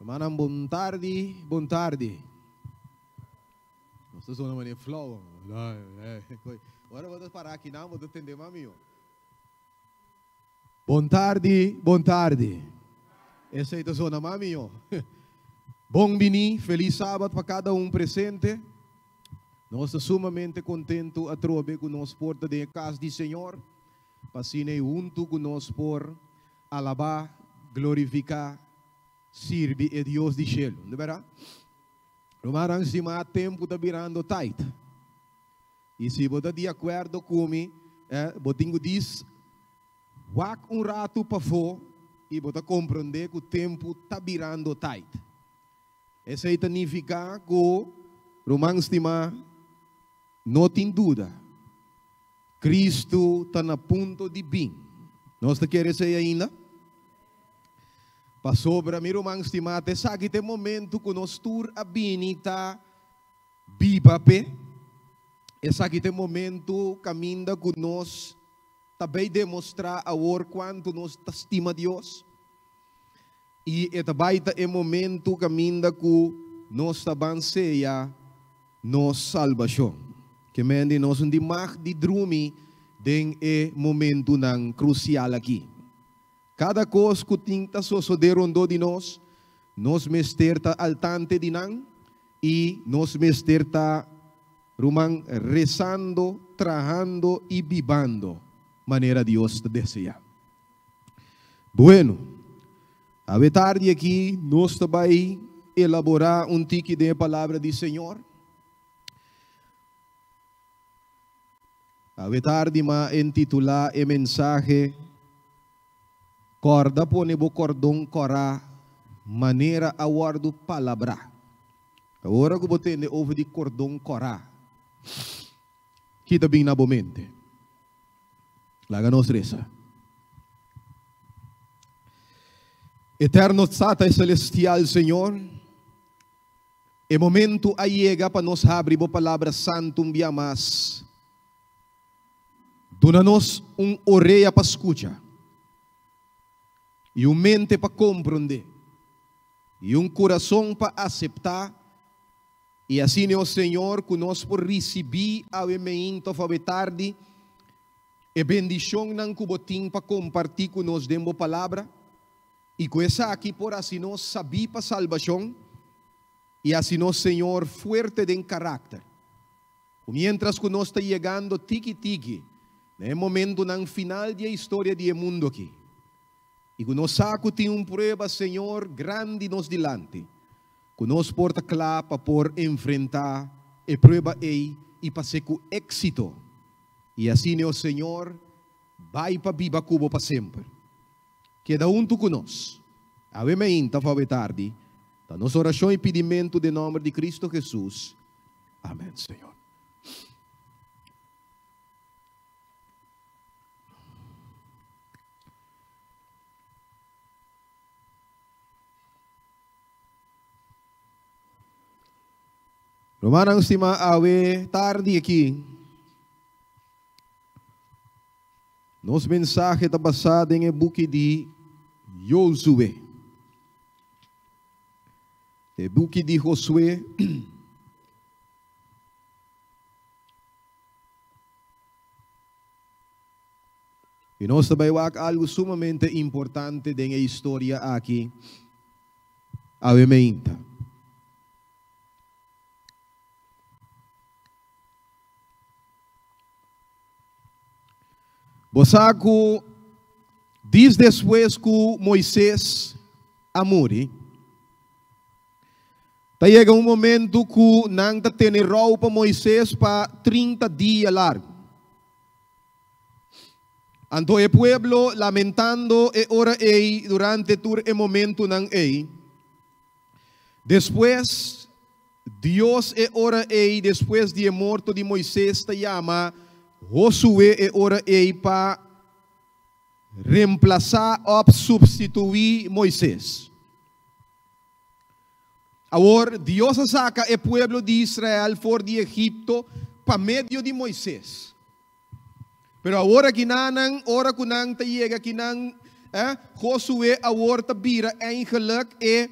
Hermanan, bon tardi, bon tardi. Nos ta zona manera flauw. Ora bo ta para aki nan, bo ta tende mas miho. Bon tardi, bon tardi. Esei ta zona mas miho. Bon bini, feliz sabat pa cada un presente. Nos ta sumamente contento atrobe cu nos por ta den e cas di Señor, pa asina y hunto cu nos por alabá, glorifiká, sirbi e Dios di shelu. No ta bèrdat? Rumannan stimá, tempu ta birando tait. I si bo ta di akuerdo ku mi, bo tin ku dis wak un ratu pafó i bo ta komprondé ku tempu ta birando tait. Esei ta nifiká ku, ruman stimá, no tin duda, Kristu ta na punto di bin. Nos ta kere esei ainda? Pasobra, mi ruman stimá, ta esaki ta e momentu ku nos tur a bini ta biba p'e. Esaki ta e momentu kaminda ku nos ta bai demostrá awor kuantu nos ta stima Dios. I e ta bai ta e momentu kaminda ku nos ta ban seya nos salbashon. Ke men di nos un di mag di drumi den e momentunan krusial aki. Kada kos ku tin ta sosodé rondó di nos, nos mester ta altante di nan i nos mester ta, ruman, resando, trahando i bibando manera Dios ta deseá. Bueno, awe tardi aki nos ta bai elaborá un tiki den e Palabra di Señor. Awe tardi m'a entitulá e mensahe Kòrda pone bo kordon kòrá manera a wòrdu palabrá. Ora ku bo tende over di kordon kòrá, ki ta bin na bo mente? Laga nos resa. Eterno Tata Celestial Señor, e momento a yega pa nos habri Bo Palabra Santu un bia mas. Duna nos un orea pa scucha y un mente pa comprende y un curason pa acepta I asina, o Señor, ku nos por risibí awe meinta òf awe tardi e bendishonnan ku Bo tin pa kompartí ku nos den Bo Palabra, i ku esaki por hasi nos sabí pa salbashon i hasi nos, Señor, fuerte den karakter, ku miéntras ku nos ta yegando tiki tiki na e momentunan final di e historia di e mundu akí, i ku nos sa ku tin un prueba, Señor, grandi nos dilanti, ku nos por ta kla pa por enfrentá e prueba ei i pas'é ku éksito, i asina, o Señor, bai pa biba ku Bo pa semper. Keda huntu ku nos. Awe mainta òf awe tardi, ta nos orashon i pidimentu den nòmber di Kristu Hesus. Amèn, Señor. Rumannan stima awe tardi aki nos mensahe ta basá den e buki di Josué. E buki di Josué I nos ta bai wak algu sumamente importante den e historia aki awe meinta. Bo sa ku dis despues ku Moises a muri, Ta yega un momentu ku nan ta tene rou pa Moises pa 30 dia largu. Anto e pueblo lamentando e ora ei durante tur e momentunan ei. Despues, Dios e ora ei despues di e morto di Moises ta yama Josué e ora ei pa remplasá òf supstituí Moises. Awor, Dios a saka e pueblo di Israel for di Egipto pa medio di Moises. Pero awor akinanan, ora ku nan ta yega akinan, eh, Josué awor ta bira eigenlijk e,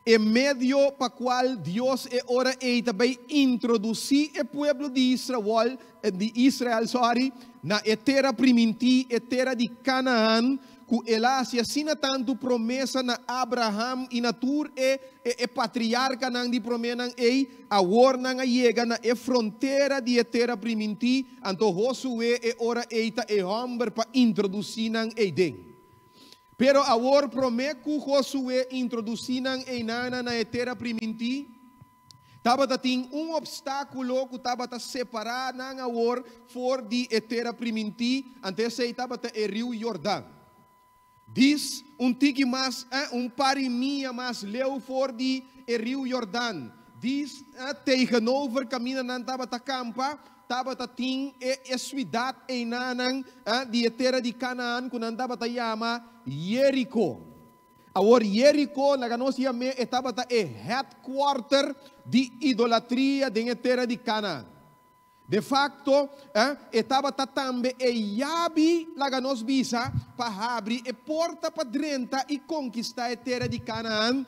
E medio pa kual Dios e ora ei ta bai introdusí e pueblo di Israel, di Israel, sorry, na e tera primintí, e tera di Canaan, ku el a hasi asina tantu promesa na Abraham i na tur e e patriarkanan di proménan ei, awor nan a yega na e frontera di e tera primintí, anto Josué e ora ei ta e hòmber pa introdusí nan eiden. Pero awor promé ku Josué introdusí nan einana na e tera primintí, tabata tin un opstákulo ku tabata separá nan awor for di e tera primintí, anto esei tabata e riu Jordan. Dis un tiki mas, un par i mia mas leu for di e riu Jordan, dis tegenover kaminda nan tabata kampa, Tabata tin e e suidat einanan di e tera di Kanaan ku nan tabata yama Yeriko. Awor Yeriko, laga nos yam'é, e tabata e headquarter di idolatria den e tera di Kanaan. De fakto, e tabata tambe e yabi, laga nos bisa, pa habri e porta pa drenta i konkistá e tera di Kanaan.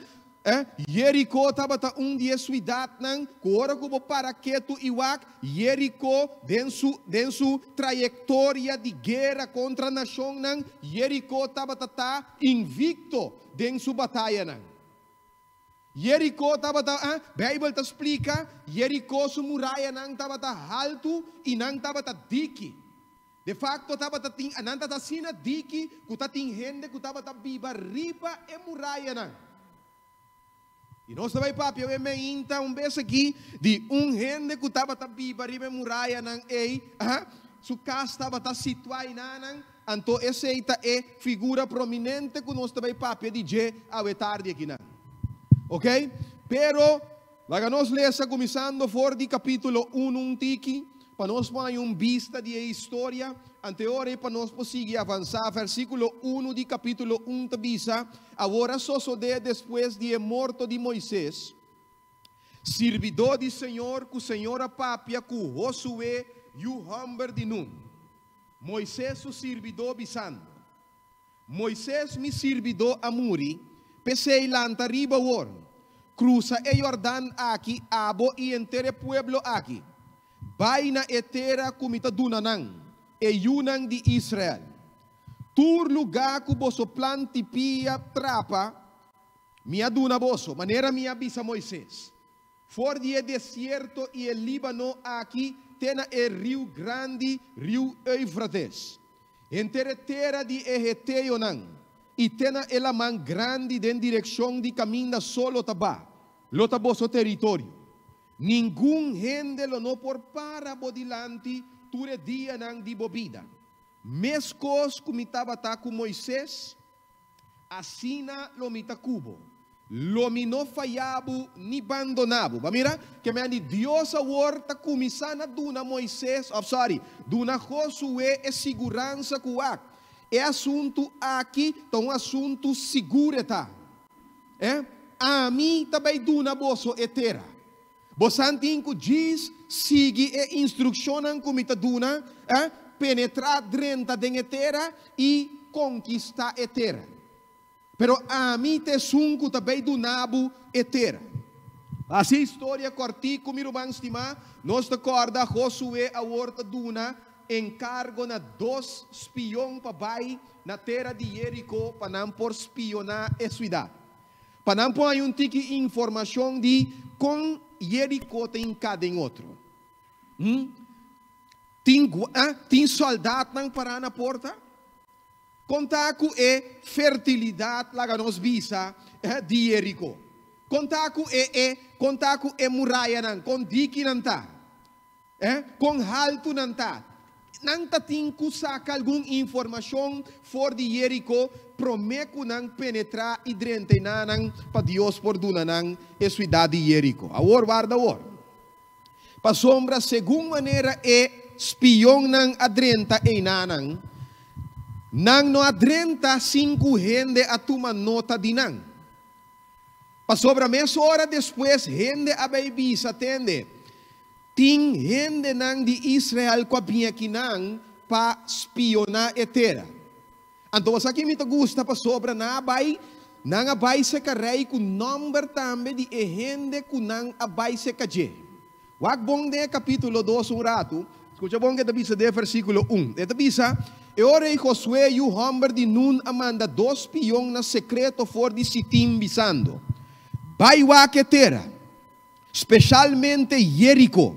Jeriko tabata un di e suidatnan ku ora ku bo para ketu i wak Jeriko den su den su trayektoria di guera kontra nashonnan, Jeriko tabata ta invikto den su batayanan. Jeriko tabata, Beibel ta splika, Jeriko su murayanan tabata haltu i nan tabata diki. De facto tabata tin, nan tabata asina diki cu ta tin hende cu tabata biba riba e murayanan. Y nos ta bay papia awe meinta un bes aki di un hende cu tabata biba riba e murayanan ey, aha, su cas tabata situa einanan, anto esey ta e figura prominente cu nos ta bay papia di dje awe tardi akinan. Ok? Pero Laga nos lesa kuminsando for di kapítulo unu un tiki, pa nos por haña un bista di e historia, ante ora ei pa nos por sigui avansá. Versíkulo unu di kapítulo un ta bisa, Awor a sosodé despues di e morto di Moises, sirbidó di señor, ku señor a papia ku Hosué, yu hòmber di Nun, Moises su sirbidó, bisando, Moises mi sirbidó a muri, p'esei lanta riba awor, krusa e Jordan aki, abo i henter e pueblo aki, bai na e tera ku mi ta duna nan, e yunan di Israel. Tur lugá ku boso planti pia trapa, mi a duna boso, manera mi a bisa Moises. For di e desierto i e Líbano aki te na e riu grandi, riu Eufrates, henter e tera di e heteonan, i te na e laman grandi den direkshon di kaminda solo ta ba, lo ta boso teritorio. Ningun hende lo no por para bo dilanti tur e dianan di bo bida. Meskos ku mi tabata ku Moises, Asina lo mi ta ku bo. Lo mi no faya bo ni bandoná bo. Bo a mira? Ke men di Dios awor ta kuminsá na duna Moises, òf sòri, duna Josué e siguransa ku wak, e asuntu aki ta un asuntu sigur e ta. E, Ami ta bai duna boso e tera. Bosan tin ku djis sigui e instrukshonnan ku mi ta duna, e, penetrá drenta den e tera i konkistá e tera. Pero ami ta esun ku ta bai duna bo e tera. Hasi historia kòrtiku, mi ruman stimá, nos ta kòrda Josué awor ta duna enkargo na dos spion pa bai na tera di Jeriko pa nan por spioná e suidat. Pa nan por haña un tiki informashon di kon Jeriko ta hinká den otro. Hm? Tin tin sòldatnan pará na porta? Kon ta ku e fertilidat, laga nos bisa, di Jeriko? Kon ta ku e e kon ta ku e murayanan? Kon diki nan ta? Eh, kon haltu nan ta? Nan ta tin ku saka algun informashon for di Jeriko promé ku nan penetrá i drenta enanan pa Dios por duna nan e suidat di Jeriko. Awor, warda awor. Pasobra segun manera e spionnan a drenta einanan, nan no a drenta sin ku hende a tuma nota di nan. Pasobra mesora despues hende a bai bisa, Tende, tin hendenan di Israel ku a bin akinan pa spioná e tera. Anto bo sa ki mi ta gusta pasobra nan a bai Nan a bai serka rei ku nòmber tambe di e hende ku nan a bai serka dje. Wak bon den e kapítulo dos un ratu, skucha bon ke ta bisa den e versíkulo un. E ta bisa, E ora ei Josué, yu hòmber di Nun, a manda dos spion na sekreto for di Sitim, bisando, Bai wak e tera, speshalmente Jeriko.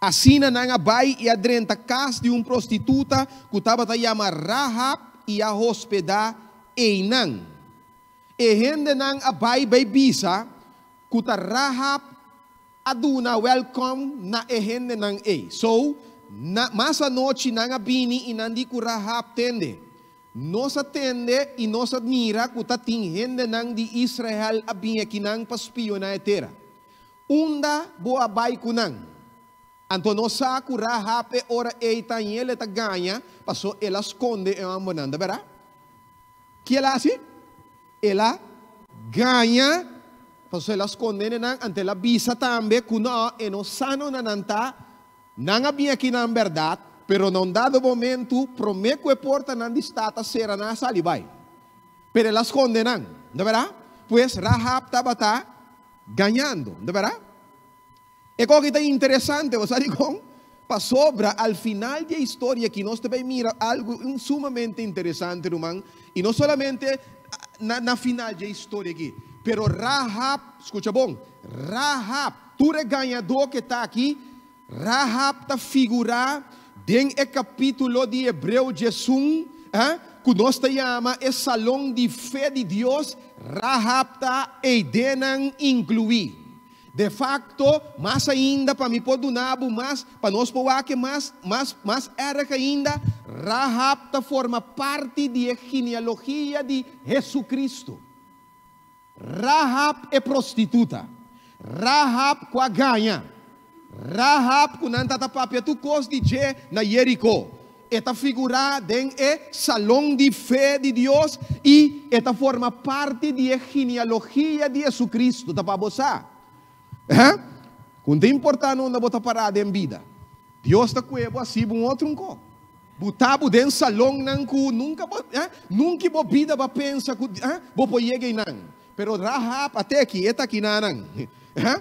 Asina nan a bai i a drenta kas di un prostituta ku tabata yama Rahab i a hospedá einan. E hendenan a bai bai bisa ku ta Rahab a duna wèlkòm na e hendenan ei. So, na, mas anochi nan a bini i nan di ku Rahab, Tende, nos a tende i nos a mira ku ta tin hendenan di Israel a bini akinan pa spioná e tera. Unda bo a bai ku nan? Anto nos sa ku Rahab e ora ei ta el e ta gaña, paso el a skonde e hòmbernan, ta bèrdat? Ki el a hasi? El a gaña, pasobra el a skonde nan, anto el a bisa tambe ku no, e no sa no na nan ta, nan a bin aki nan bèrdat, pero na un dado momentu, promé ku e portanan di stat a sera, nan a sali bai. Pero el a skonde nan, no ta bèrdat? Pues Rahab tabata gañando, no ta bèrdat? E koki ta interesante, bo sa dikon? Pasobra al final di e historia aki nos ta bay mira algu sumamente interesante, ruman, i no solamente na na final di e historia aki, pero Rahab, skucha bon, Rahab, tur e gañadó ke ta aki, Rahab ta figurá den e kapítulo di Hebreo diesun, ku nos ta yama e salon di fe di Dios, Rahab ta eidennan inkluí. De facto, mas ainda pa mi por duna bo mas, pa nos por wak e mas, mas, mas erg ainda, Rahab ta forma parti di e genealogia di Jesucristo. Rahab e prostituta. Rahab cu a gaña. Rahab cu nan tata papia tur cos di dje na Jerico. E ta figurá den e salon di fe di Dios i e ta forma parti di e genealogia di Jesucristo. Ta pa bo sa. Eh? Ku no ta importá na unda bo ta pará den bida, Dios ta kue bo hasi bo un otro un ko. Buta bo den salonnan ku nunka bo, eh, nunka bo bida bo a pensa ku, eh, bo por yega einan. Pero Rahab a te aki, e ta aki nanan. Eh?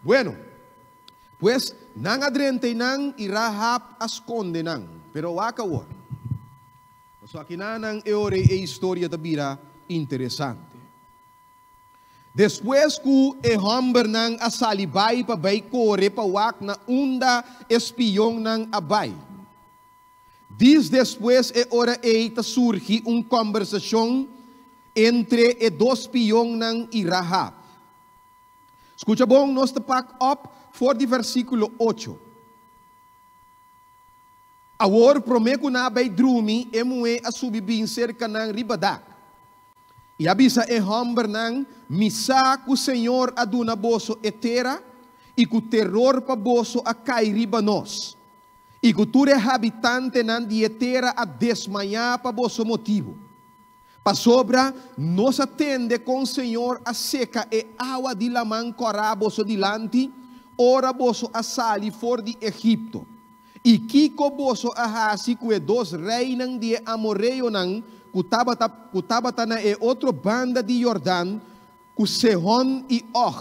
Bueno. Pues, nan a drenta einan i Rahab a skonde nan. Pero wak awor. Pasobra akinanan e ora ei e historia ta bira interesante. Despues ku e hòmbernan a sali bai pa bai kore pa wak na unda e spionnan a bai. Dis despues e ora ei ta surgi un kòmbersashon entre e dos spionnan i Rahab. Skucha bon, nos ta pak op for di versíkulo ocho. Awor, promé ku nan a bai drumi, e muhé a subi bin serka nan riba dak. I a bisa e hòmbernan, Mi sa ku señor a duna boso e tera i ku teror pa boso a kai riba nos, i ku tur e habitantenan di e tera a desmayá pa boso motibu. Pasobra nos a tende kon Señor a seka e awa di laman kòrá boso dilanti ora boso a sali for di Egipto, i kiko boso a hasi ku e dos reinan di e amoreonan ku tabata ku tabata na e otro banda di Yordan, ku Sehon i Og,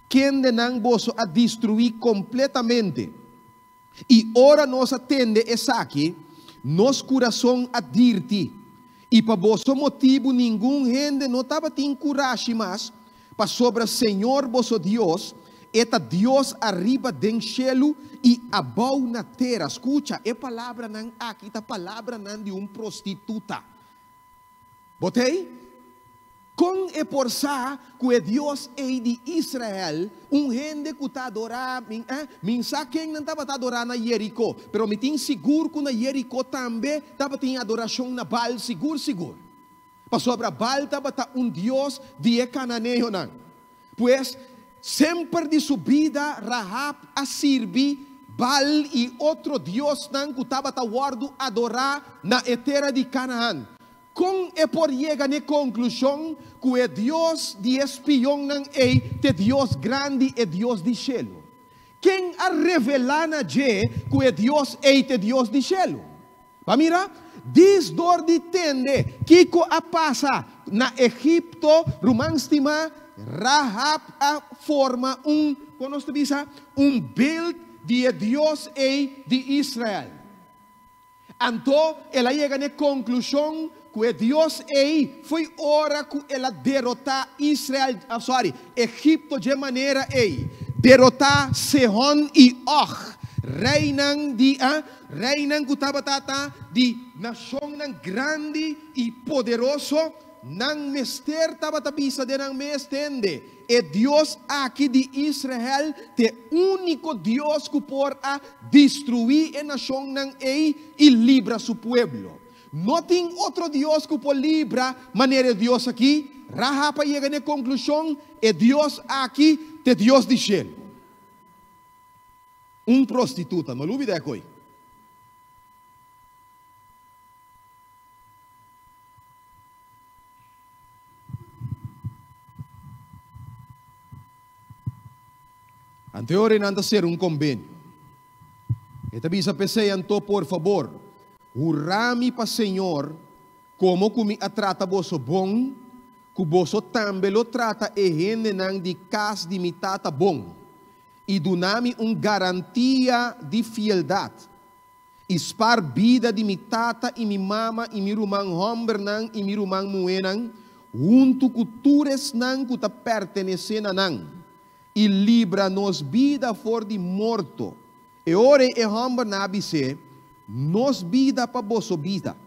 kendenan boso a destruí kompletamente. I ora nos a tende esaki, nos kurason a dirti, i pa boso motibu ningun hende no tabatin kurashi mas, pasobra Señor boso Dios, e ta Dios ariba den shelu i abou na tera. Skucha, e palabranan aki ta palabranan di un prostituta. Bo t'ei? Kon e por sa ku e Dios ei di Israel, un hende ku ta adorá mi, eh, mi sa ken nan tabata adorá na Jerikó, pero mi tin sigur ku na Jerikó tambe tabatin adorashon na Baal, sigur sigur. Pasobra Baal tabata un dios di e kananeonan. Pues, semper di su bida Rahab a sirbi Baal i otro diosnan ku tabata wòrdu adorá na e tera di Kanaan. Kon e por yega n'e konklushon ku e Dios di e spionnan ei t'e Dios grandi, e Dios di shelu? Ken a revelá na dje ku e Dios ei t'e Dios di shelu? Ba mira, Dis dor di tende kiko a pasa na Egipto, ruman stimá, Rahab a forma un, kon nos ta bisa, un beeld di e Dios ei di Israel. Anto el a yega na e konklushon ku e Dios ei foi ora ku el a derotá Israel, sorry, Egipto dje manera ei, derotá Sehon i Og, reinan di, a, reinan ku tabata ta di nashonnan grandi i poderoso, nan mester tabata bisa den nan mes, Tende, e Dios aki di Israel ta e úniko Dios ku por a destruí e nashonnan ei i libra su pueblo. No tin otro Dios ku por libra manera e Dios aki. Rahab a yega na e konklushon, E Dios aki ta e Dios di shelu. Un prostituta, no lubida e koi. Anto e ora ei nan ta sera un kombenio. E ta bisa p'esei anto, por fabor, hura mi pa Señor, komo ku mi a trata boso bon, ku boso tambe lo trata e hendenan di kas di mi tata bon, i duna mi un garantia di fieldat. I spar bida di mi tata i mi mama i mi ruman hòmbernan i mi ruman muhénan, huntu ku tur esnan ku ta pertenesé na nan, i libra nos bida for di morto. E ora ei e hòmbernan a bis'é, Nos bida pa boso bida.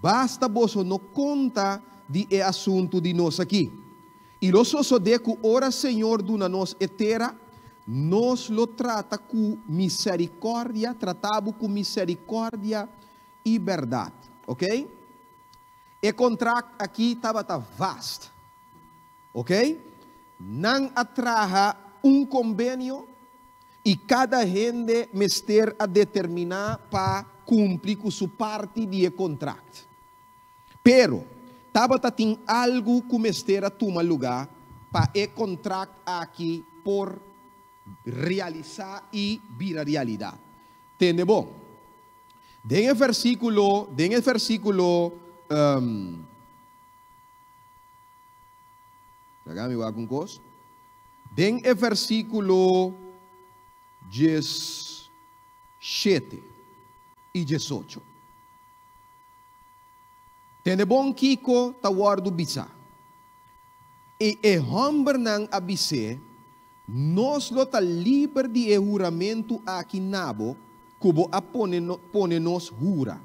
Basta boso no konta di e asuntu di nos akí. I lo sosodé ku ora Señor duna nos e tera, nos lo trata ku miserikòrdia, trata bo ku miserikòrdia i bèrdat. Oké? E kontrakt akí tabata vast. Oké? Nan a traha un kombenio i kada hende mester a determiná pa kumpli ku su parti di e kontrakt. Pero, tabata tin algu ku mester a tuma lugá pa e kontrakt aki por realisá i bira realidat. Tende bon. Den e versíkulo, den e versíkulo, Laga mi wak un kos. Den e versíkulo 17 i 18. Tende bon kiko ta wòrdu bisá. I e hòmbernan a bis'é, Nos lo ta liber di e huramentu aki na bo ku bo a pone pone nos hura.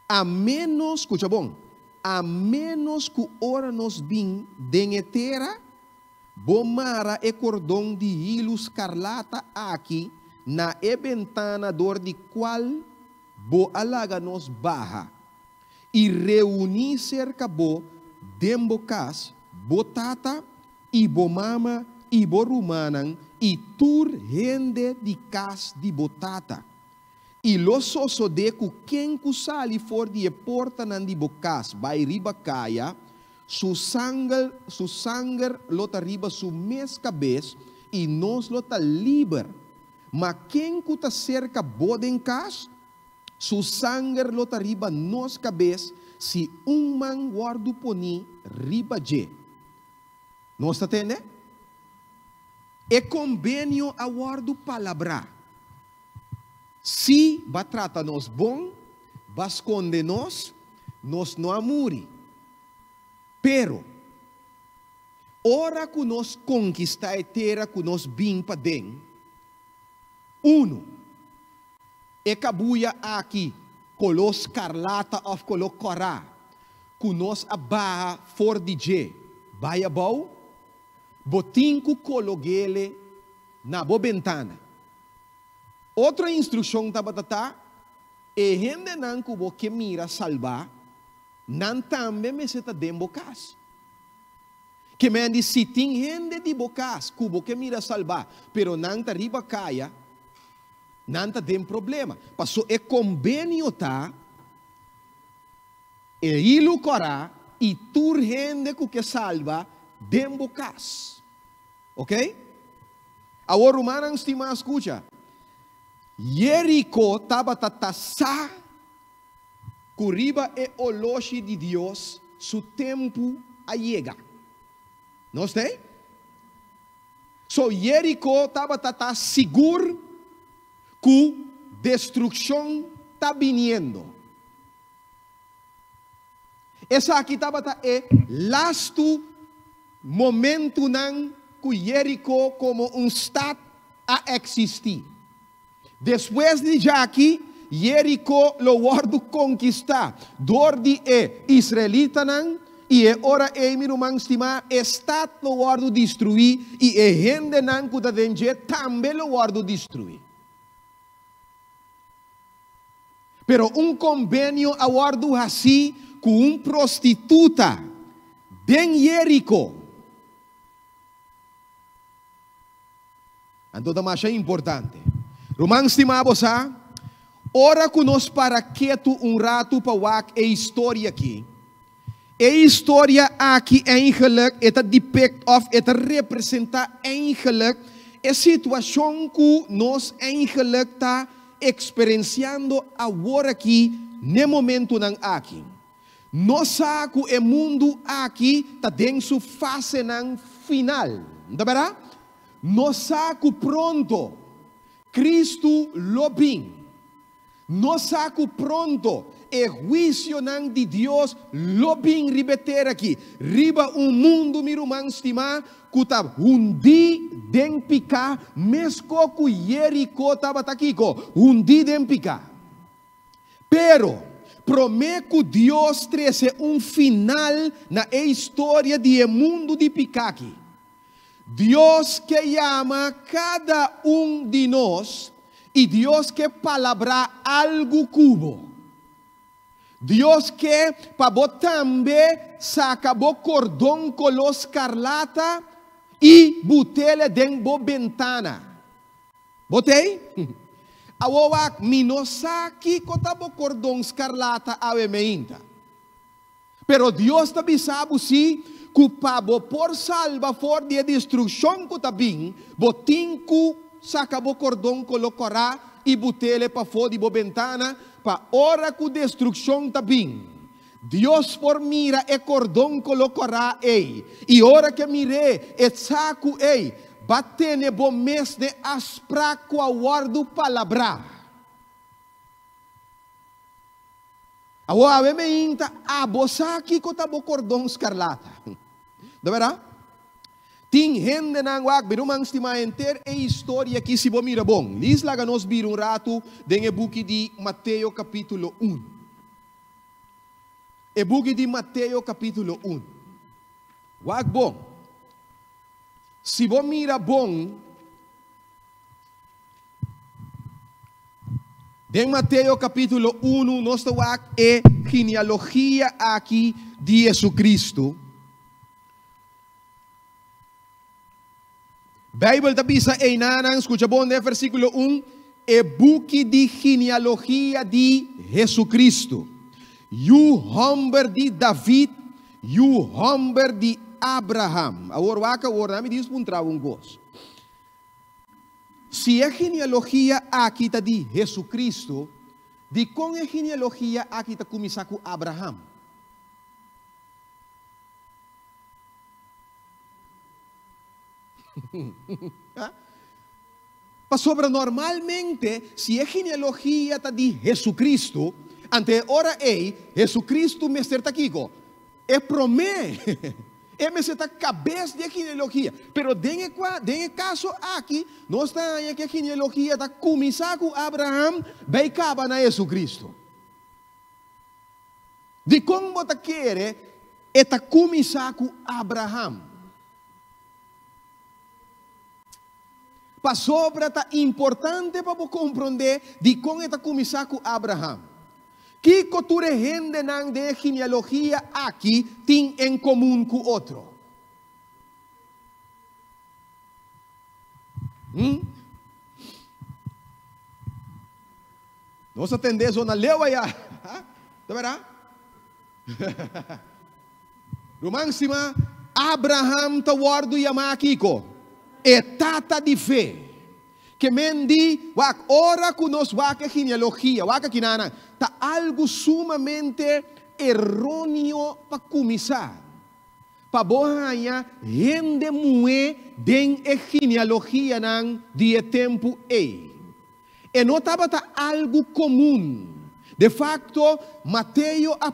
A ménos, skucha bon, a ménos ku ora nos bin den e tera, bo mara e kordon di hilu skarlata aki na e bentana dor di kual bo a laga nos baha, i reuní serka bo den bo kas, bo tata i bo mama i bo rumannan i tur hende di kas di bo tata. I lo sosodé ku ken ku sali for di e portanan di bo kas bai riba kaya, su sanger, su sanger lo ta riba su mes kabes, i nos lo ta liber. Ma ken ku ta serka bo den kas, su sanger lo ta riba nos kabes si un man wòrdu poní riba dje. Nos ta tende? E kombenio a wòrdu palabrá. Si b'a trata nos bon, b'a skonde nos, nos no a muri. Pero, ora ku nos konkistá e tera ku nos bin paden, unu, e kabuya aki koló skarlata òf koló kòrá ku nos a baha for di dje bai abou, bo tin ku kolog'ele na bo bentana. Otro instrukshon tabata ta, E hendenan ku bo ke mira salbá, nan tambe mester ta den bo kas. Ke men di si tin hende di bo kas ku bo ke mira salbá, pero nan ta riba kaya, nan ta den problema. Paso e kombenio ta, e hilu kòrá i tur hende ku ke salba den bo kas. Ok? Awor rumannan stimá skucha, Jeriko tabata ta sa ku riba e oloshi di Dios su tempu a yega. Nos t'ei? So Jeriko tabata ta sigur ku destrukshon ta biniendo. Esaki tabata e lastu momentunan ku Jeriko komo un stat a eksistí. Despues di djaki, Jeriko lo wòrdu konkistá dor di e israelitanan, i e ora ei, mi ruman stimá, e stat lo wòrdu destruí i e hendenan ku ta den dje tambe lo wòrdu destruí. Pero un kombenio a wòrdu hasí ku un prostituta den Jeriko. Anto ta masha importante. Ruman stimá, bo sa, ora ku nos para ketu un ratu pa wak e historia aki, e historia aki eigenlijk e ta depict òf e ta representá eigenlijk e situashon ku nos eigenlijk ta eksperensiando awor aki n'e momentunan aki. Nos sa ku e mundu aki ta den su fasenan final, no ta bèrdat? Nos sa ku pronto Kristu lo bin. Nos sa ku pronto e huisionan di Dios lo bin riba e tera aki, riba un mundu, mi ruman stimá, ku ta hundí den piká meskos ku Jeriko tabata kiko? Hundí den piká. Pero, promé ku Dios trese un final na e historia di e mundu di piká aki, Dios ke yama kada un di nos i Dios ke palabrá algu ku bo. Dios ke pa bo tambe saka bo kordon koló skarlata i but'ele den bo bentana. Bo t'ei? Awor wak, mi no sa kiko ta bo kordon skarlata awe meinta. Pero Dios ta bisa bo sí ku pa bo por salba for di e destrukshon ku ta bin, bo tin ku saka bo kordon koló kòrá i but'ele pafó di bo bentana pa ora ku destrukshon ta bin, Dios por mira e kordon koló kòrá ei. I ora ku e mir'é, e sa ku ei ba tene bo mes den afsprak ku a wòrdu palabrá. Awor awe meinta abo sa kiko ta bo kordon skarlata. Ta bèrdat? Tin hendenan wak bira un man stimá henter e historia aki si bo mira bon. Lis laga nos bira un ratu den e buki di Mateo kapítulo un. E buki di Mateo kapítulo un. Wak bon. Si bo mira bon. Den Mateo capítulo unu nos ta wak e genealogia aki di Jesucristo. Bijbel ta bisa einanan, scucha bon den versículo un, e buki di genealogia di Jesucristo, yu homber di David, yu homber di Abraham. Awor wak awor, na mi dios puntra un cos. Si e genealogia aki ta di Hesucristo, dikon e genealogia aki ta kuminsá ku Abraham? Pasobra normalmente si e genealogia ta di Hesucristo, ante e ora ei Hesucristo mester ta kiko? E promé, e mester ta kabes di e genealogia. Pero den e kua, den e kaso aki, nos ta haña ku e genealogia ta kuminsá ku Abraham bai kaba na Hesucristo. Dikon bo ta kere e ta kuminsá ku Abraham? Pasobra ta importante pa bo komprondé dikon e ta kuminsá ku Abraham. Kiko tur e hendenan den e genealogia aki tin en komun ku otro? Hm? Nos a tende eso na leu ayá. Ta bèrdat? Ruman stima, Abraham ta wòrdu yamá kiko? E tata di fe. Ke men di, wak, ora ku nos wak e genealogia, wak akinanan, ta algu sumamente eróneo pa kuminsá. Pa bo haña hende muhé den e genealogianan di e tempu ei. E no tabata algu komun. De fakto, Mateo a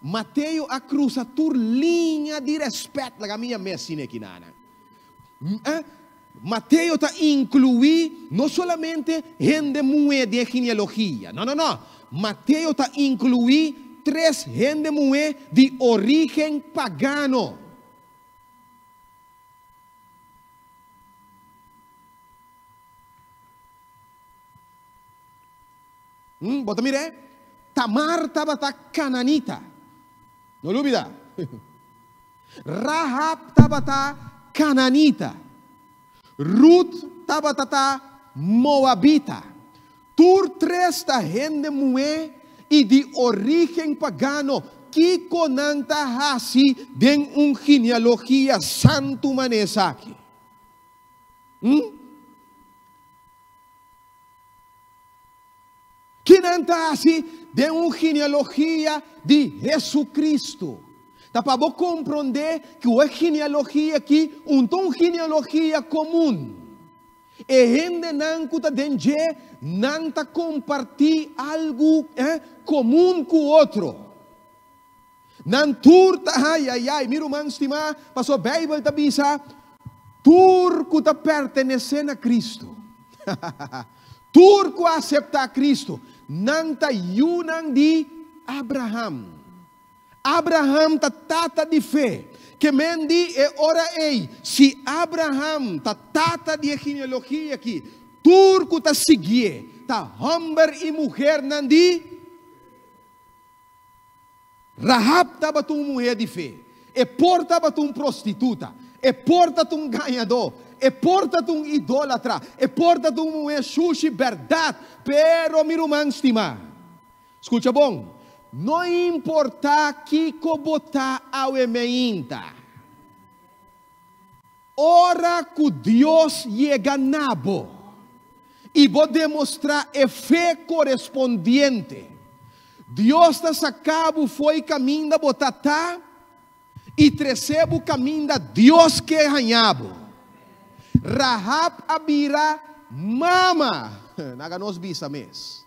Mateo a krusa tur liña di rèspèt, laga mi yam'é asina akinanan. Mateo ta inkluí no solamente hende muhé den e genealogia. No, no, no. Mateo ta inkluí tres hende muhé di orígen pagano. Bo ta mir'é? Tamar tabata kananita. No lubidá. Rahab tabata kananita. Rut tabata ta moabita. Tur tres ta hende muhé i di orígen pagano. Kiko nan ta hasi den un genealogia santu manera esaki? Ki nan ta hasi den un genealogia di Jesucristo? Ta pa bo komprondé ku e genealogia aki un ta un genealogia komun. E hendenan ku ta den dje, nan ta kompartí algu komun ku otro. Nan tur ta, ai, ai, ai, mi ruman stimá, pasobra Beibel ta bisa, Tur ku ta pertenesé na Kristu, tur ku a aseptá Kristu, nan ta yunan di Abraham. Abraham ta tata di fe. Ke men di e ora ei, si Abraham ta tata di e genealogia aki, tur ku ta siguié ta hòmber i muhernan di. Rahab tabata un muhé di fe. E por tabata un prostituta. E por tabata un gañadó. E por tabata un idólatra. E por tabata un muhé shushi, bèrdat. Pero, mi ruman stimá, skucha bon, no importá kiko bo ta awe meinta, ora ku Dios yega na bo i bo demostrá e fe korespondiente, Dios ta saka bo fo'i kaminda bo ta ta i trese bo kaminda Dios ke haña bo. Rahab a bira mama, laga nos bisa mes.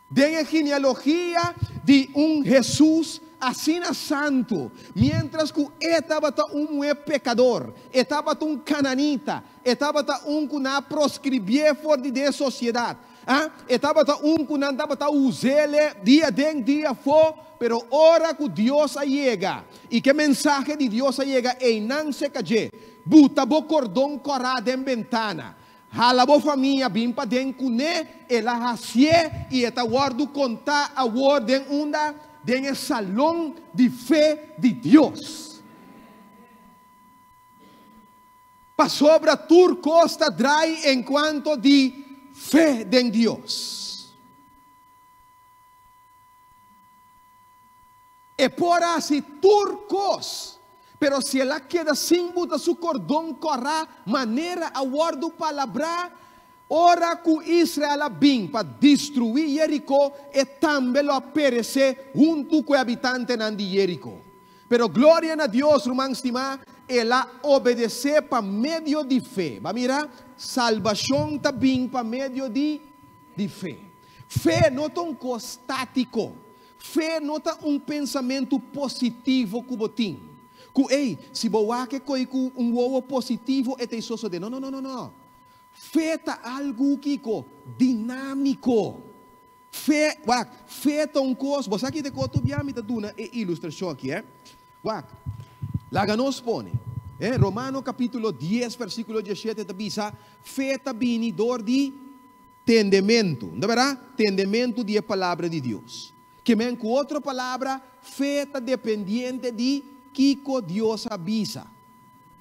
Den e genealogia di un Hesus asina santu, miéntras ku e tabata un muhé pekador, e tabata un kananita, e tabata un ku nan a proskribié for di den e sosiedat, a, e tabata un ku nan tabata us'é dia den dia afó, pero ora ku Dios a yega i ku e mensahe di Dios a yega einan seka dje, Buta bo kordon kòrá den bentana, Hala bo famia bin paden kuné, el a hasié i e ta wòrdu kontá awor den unda? Den e salon di fe di Dios. Pasobra tur kos ta drai enkuanto di fe den Dios. E por hasi tur kos, pero si el a keda sin buta su kordon kòrá manera a wòrdu palabrá, ora ku Israel a bin pa destruí Jeriko, e tambe lo a peresé huntu ku e habitantenan di Jeriko. Pero gloria na Dios, ruman stimá, el a obedesé pa medio di fe. Bo a mira? Salbashon ta bin pa medio di di fe. Fe no ta un kos státiko. Fe no ta un pensamentu positivo ku bo tin, ku ey, si bo wak e koi ku un wowo positivo e ta e sosode. No, no, no, no, no. Fe ta algu kiko? Dinámiko. Fe, wak, fe ta un kos, bo sa ki ta e kos tur bia mi ta duna e ilustrashon aki, eh. Wak, laga nos pone, eh, Romano kapítulo dies versíkulo diesshete ta bisa, Fe ta bini dor di Tendementu, no ta berdad? Tendementu di e Palabra di Dios. Ke men ku otro palabra, fe ta dependiente di kiko Dios a bisa.